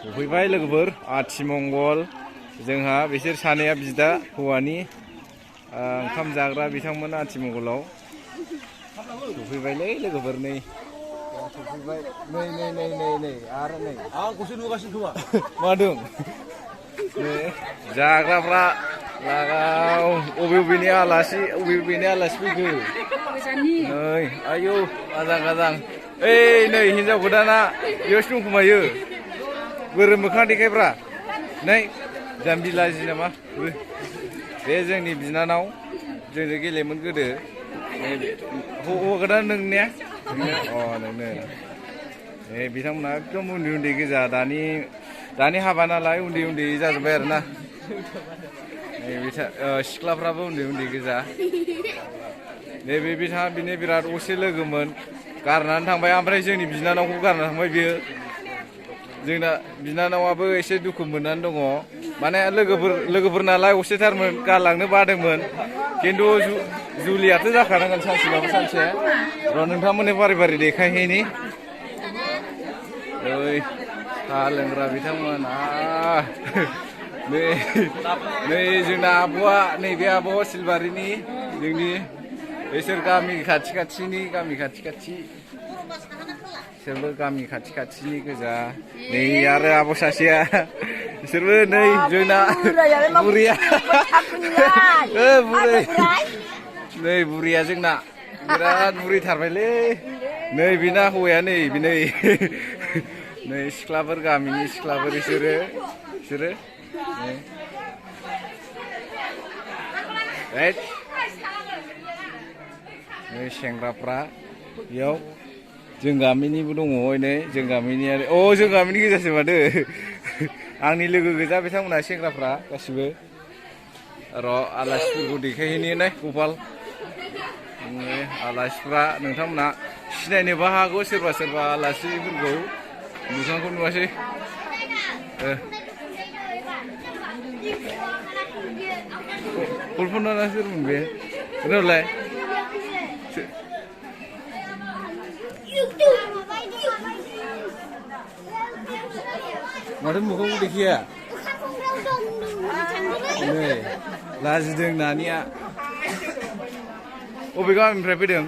सफैबाय लोगोफोर आथिमंगल जोंहा बिसोर सानैया बिदा हौवानि ओंखाम जाग्रा बिथांमोन आथिमंगलाव सफैबायलै लोगोफोर नै सफैबाय नै आरो नै आंखौसो नुगासिनो खोमा मादों जाग्राफ्रा लागाव अबेनि आलासि फैखो नै आयौ आजां ओइ नै हिनजाव गोदाना बेयावसो दंखोमायो बोरै मोखां देखायब्रा नै जाम्बि लाजि नामा बे जोंनि बिनानाव जोंजों गेलेयोमोन गोदो हौवा गोदान नोंनिया अ नोंनो बिथांमोना एकदम उन्दै गोजा दानि हाबा नालाय उन्दै जाजोब्बाय आरोना सिख्लाफ्राबो उन्दै गोजा नैबे बिथाङा बिनो बिराद असे लोगोमोन गारनानै थांबाय ओमफ्राय जोंनि बिनानावखौ गारनानै थांबाय बियो जोंना बिनानावाबो एसे दुखु मोननानै दङ माने लोगोफोर नालाय असेथारमोन गारलांनो बादोंमोन खिन्थु जुलियाथ' जाखानांगोन सानसेबाबो सानसे र' नोंथांमोननि फारि देखायहैनि ओइ साहा लोंग्रा बिथांमोन नै जोंना आब'आ नैबे आब'आ सिलबारिनि जोंनि बिसोर गामि खाथि बिसोरबो गामि खाथिनि गोजा नै आरो आब' सासेया बिसोरबो नै जोंना बुरिया नै बुरिया जोंना बिराद बुरिथारबायलै नै बिना हौवाया नै नै सिख्लाफोर गामिनि सिख्लाफोर बिसोरो नै सेंग्राफ्रा बेयाव जों गामिनिबो दङ नै जों गामिनि गोजासो माथो आंनि लोगो गोजा बिथांमोना सेंग्राफ्रा गासिबो र' आलासिफोरखौ देखायहैनि नै गपाल आलासिफ्रा नोंथांमोना सिनायनोबो हागौ सोरबा आलासिफोरखौ मोखांखौ नुवासै कल्पना ना सोरमोन बे रोंलाय माथो मोखांखौ देखिया नै लाजिदों नानिया अबे गामिनिफ्राय फैदों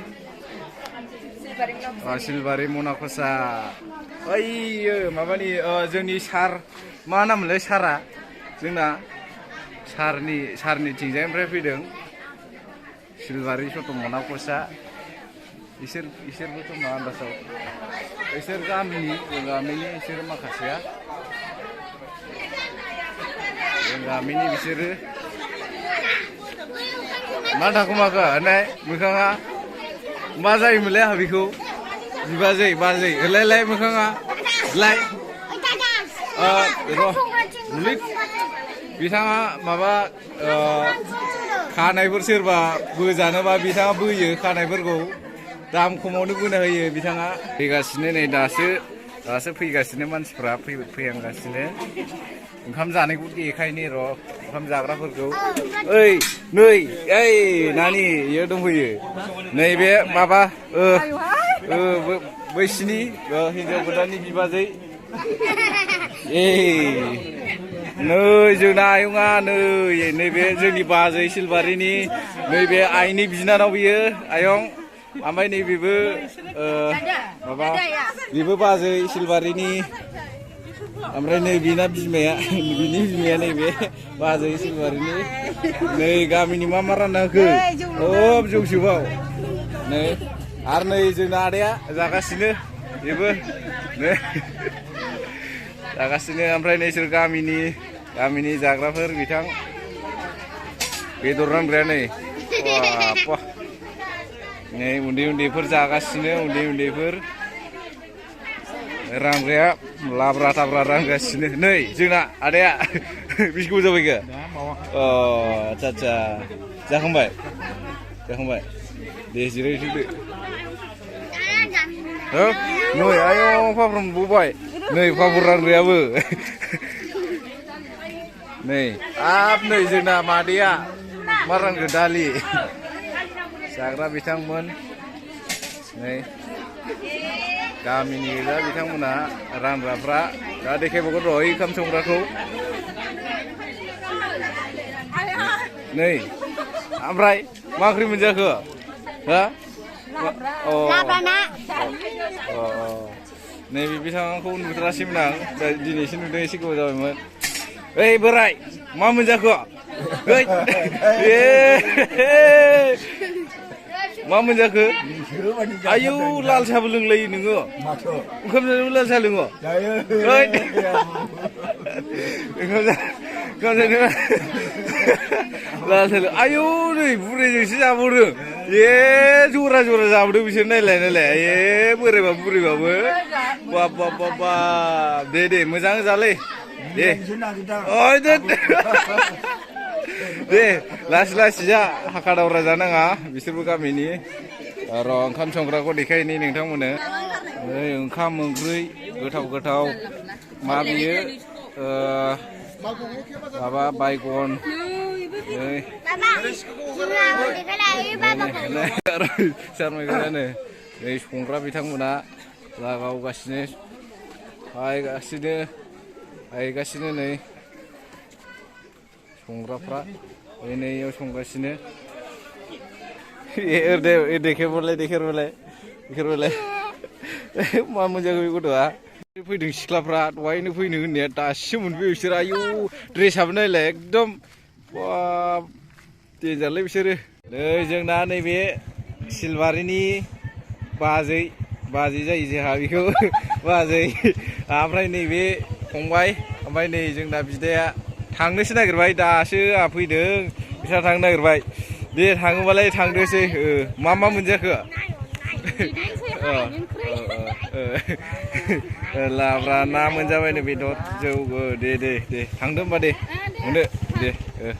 सिलबारि मनाखसा ओइयो माबानि जोंनि सार मा नाममोनलाय सारा जोंना सारनि थिंजायनिफ्राय फैदों सिलबारि सथ' मनाखसा इसोरबोथ' मा आन्दासाव इसोर गामिनि इसोर माखासेया जों गामिनि बिसोरो मा थाखुमाखो होननाय मोखाङा मा जायोमोनलाय आंहा बेखौ बाजै होलायलाय मोखाङा लाय बिथाङा माबा खानायफोर सोरबा बोजानोबा बिथाङा बोयो खानायफोरखौ दाम खमावनो बोनो होयो बिथाङा फैगासिनो नै दासो फैगासिनो मानसिफ्रा फैहांगासिनो ओंखाम जानायखौ देखायनि र' ओंखाम जाग्राफोरखौ ओइ नानि इयो दंफैयो नैबे माबा बैसिनि हिनजाव गोदाननि बिबाजै नै जोंना आयंआ नैबे जोंनि बाजै सिलबारिनि नैबे आइनि बिनानाव बियो आयं ओमफ्राय नैबेबो माबा बेबो बाजै सिलबारिनि ओमफ्राय नै बिनि बिमाया नैबे बाजै सिलबारिनि नै गामिनि मा रानना होखो जौसोबाव नै आरो नै जोंना आदाया जागासिनो बेबो नै जागासिनो ओमफ्राय नैसोर गामिनि जाग्राफोर बिथां बेदर रानग्राया नै उन्दैफोर जागासिनो उन्दैफोर रानग्राया लाब्रा थाब्रा रानगासिनो नै जोंना आदाया बेसे गोबाव जाबायगो आदसा जाखांबाय दे जिरायथ'दो नै आयं फाफ्राम बबाय नै फाफुर रानग्रायाबो नै जोंना मादैया मा रानगो दालि जाग्रा बिथांमोन नै गामिनि गोजा बिथांमोना रानग्राफ्रा दा देखायबावगोन र' ओंखाम संग्राखौ नै ओमफ्राय मा ओंख्रि मोनजाखो हा लाब्रा ना नैबे बिथांखौ नुथारासैमोन आं दिनैसो नुदों एसे गोबाव जाबायमोन ओइ बोराय मा मोनजाखो मा मोनजाखो आयौ लाल साहाबो लोंलायो नोङो ओंखाम जानायाव लाल साहा लोङो लाल साहा आयौ नै बुरैजोंसो जाबावदों जरा जरा जाबोदों बिसोर नायलाय नायलाय बोरायबाबो बुरैबाबो बाब बाब बाब बाब दे मोजां जालै दे दे लासै लासै जा हाखा दावरा जानाङा बिसोरबो गामिनि र' ओंखाम संग्राखौ देखायनि नोंथांमोननो ओंखाम ओंख्रि गोथाव मा बियो माबा बायगन सारमायगोनानो नै संग्रा बिथांमोना लागावगासिनो हायगासिनो नै संग्राफ्रा नैयाव संगासिनो देखेरबालाय मा मोनजाखो बे गथ'आ फैदों सिख्लाफ्रा दहायनो फैनो होननाया दासिम मोनफैयो बिसोर आयौ ड्रेसाबो नायलाय एकदम बाब देन्जारलै बिसोरो नै जोंना नैबे सिलबारिनि बाजै जायो जोंहा बेखौ बाजै ओमफ्राय नैबे फंबाय ओमफ्राय नै जोंना बिदाया थांनोसो नागिरबाय दासो आंहा फैदों बिस्रा थांनो नागिरबाय दे थाङोबालाय थांदोसै मा मोनजाखो लाब्रा ना मोनजाबायनो बेदर जौ दे थांदो होमबा दे दे